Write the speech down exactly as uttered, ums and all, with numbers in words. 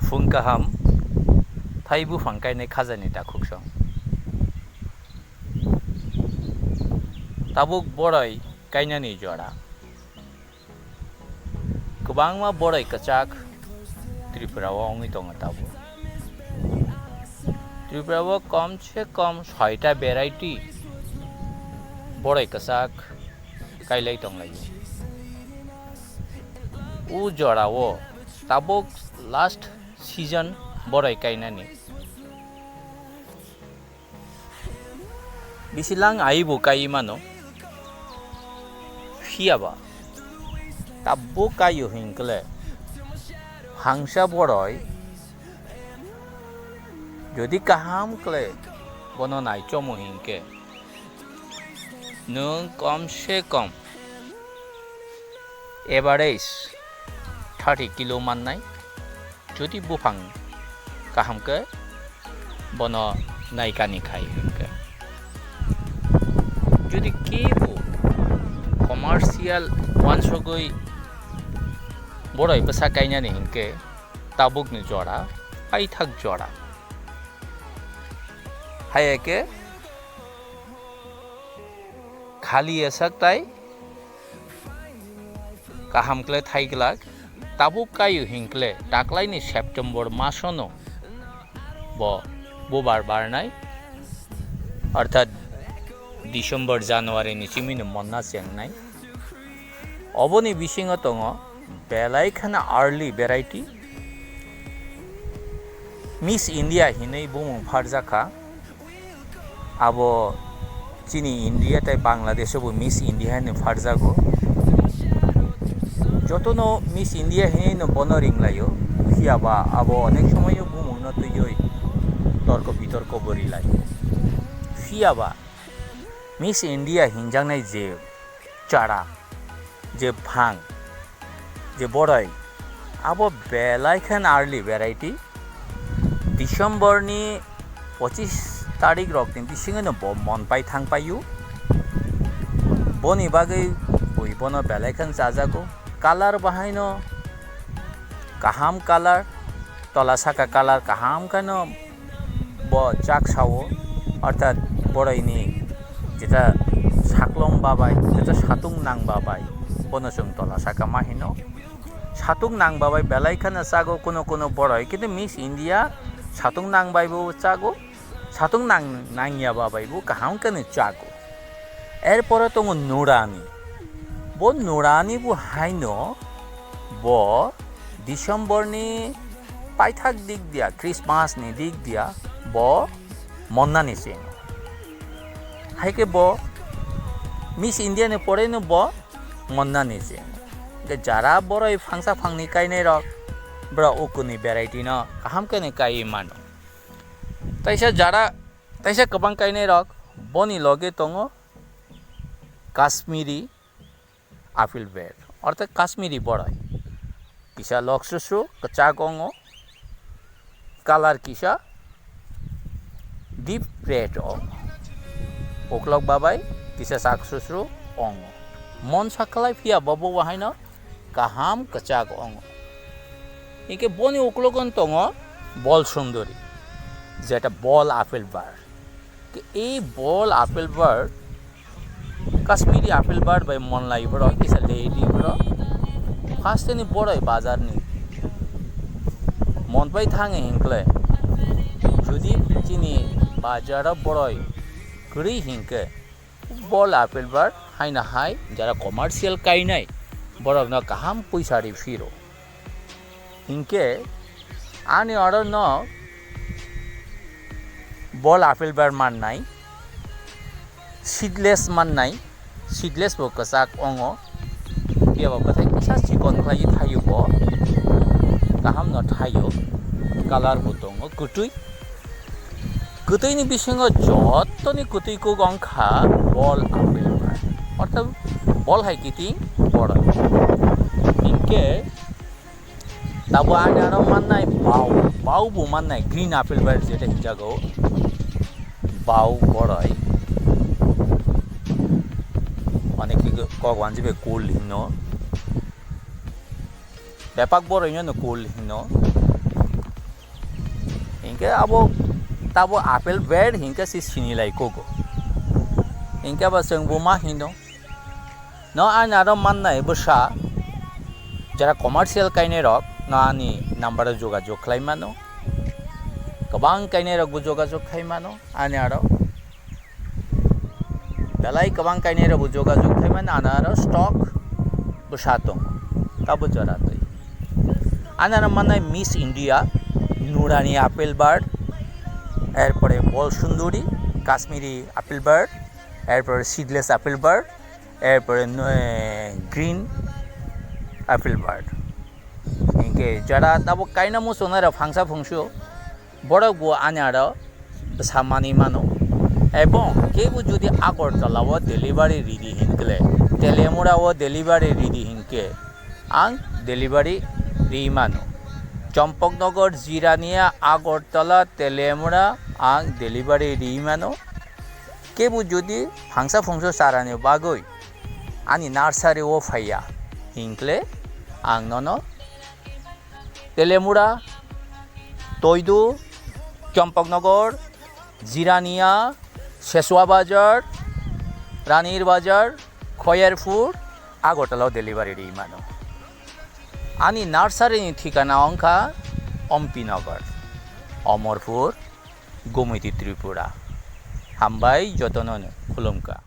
Phung kaham, thai buphang kainai khajani takhuk song. Tabuk boroi kainani jora. Kwbangma boroi kwchak Tripura o wngwi tongo tabuk. Tripura o kom se kom soita variety boroi kwchak kailai tonglaio. O jora o tabuk last season boroi kainani. Bisi lang aibo kai mano. Phiya ba tabuk kaio hinkle hangsa boroi jodi kaham kle bono naichomo hinke nwng kom se kom average thirty kilo mannai. Jodi buphang kaham khe bono naikani khai hinkhe. Jodi kebo commercial wansugwi boroi bwsa kainani hinkhe tabukni jora paithak jora. Hai khe khali esak tai kaham kle thai glak. Tabuk kaio hinkle taklaini September masono bo bubar barnai, orthat December January ni chimino monna chengnai. Oboni bisingo tongo belai kheno early variety, Miss India hinwi bumung pharjakha. Abo chini India tei Bangladesh bo Miss India hinwi pharjago. Jotono Miss India hinwi no bono ringlaio, phiya ba abo onek somoyo bumungno twiwi torko bitorko bo rilaio. Phiya ba Miss India hinjaknai je chara, je phang, je boroi, abo belai khe early variety. December ni pochis tarik rok ni bisingo no bo mon pai thang paio. Boni bagwi bui bono belai khe chajago. Color bahaino kaham color, tola saka color kaham kheno bo chak sao, orthat boroi ni jeta saklom babai, jeta satung nang babai, bono chwng tola saka ma hino. Satung nang babai belai kheno chago kuno kuno boroi, kintu Miss India satung nang bai bo chago, satung nang nangya babai bo kaham kheno chago. Erpore tongo Nurani. Bo Nurani bo haino bo December ni paithak dik dia, Christmas ni dik dia bo monnani cheng. Hai khe bo Miss India ni pore no bo monnani cheng. Hingke jara boroi phangsa phangni kainai rok, borok ukuni variety no kaham khe ni kai mano. Taisa jara, taisa kwbang kainai rok, boni loge tongo Kashmiri apple bear, ortho Kashmiri boroi. Kisa lok susu, kwchak ongo, color kisa deep red ongo. Uklok babai kisa sak susu ongo. Mon sakhalai phiya bobo wahaino kaham kwchak ongo. Hingke boni uklogon tongo bol sundori, jeta bol apple bear. Ei bol apple bear, Kashmiri apple bear bai monlai borok, kisa lady borok. First ni boroi bazar ni mon pai thange hinkle, jodi chini bazar o boroi kwrwi hinkhe, bol apple bear haino hai jara commercial kainai borokno kaham puisa ri phiro. Hinkhe ani oro no bol apple bear mannai, seedless mannai, seedless bo kwchak ongo, phiya bo bwthai kisa chikon khlai thaio bo, kaham no thaio, color bo tongo kwtwi. Kwtwini bisingo jottoni kwtwi kuk wngkha bol apple bear, ortho bol hai kiting boroi. Hinkhe tabo ani aro mannai bau, bau bo mannai green apple bear jeta hinjago, bau boroi. Onek kok wanjibai kul hino. Bepak boroi no kul hino. Ke abo tabo apple ber hinkhe si sinilai kugo. Hinkhe ba chwng bo ma hino. No ani aro mannai bwsa, jara commercial kainai rok no ani number o jogajog khlai mano. Kwbang kainai rok bo jogajog khai mano ani aro. Belai kwbang kainai rok bo jogajog khai mano, ani aro stock bwsa tongo. Tabo jora twi. Ani aro mannai Miss India, Nurani apple bird, erpore Bol Sunduri, Kashmiri apple bird, erpore seedless apple bird, erpore, eh, green apple bird. Hinkhe jara tabuk kaina muchungnai rok phangsa phungsu borok bo ani aro bwsa manwi mano. Ebong kebo jodi Agartala o delivery ridi hinkhe, Telemura o delivery ridi hinkhe ang delivery ri mano. Champaknagar, Jirania, Agartala, Telemura ang delivery ri mano. Kebo jodi phangsa phungsu charani bagwi ani nursery o phaiya hinkle ang nono Telemura, Toidu, Champaknagar, Jirania, Seswa Bazar, Ranir Bazar, Khoyerpur, Agartala o delivery ri mano. Ani nursery ni thikana wngkha Ompi Nagar, Omorpur, Gumiti, Tripura. Hambai jotono no khulumkha.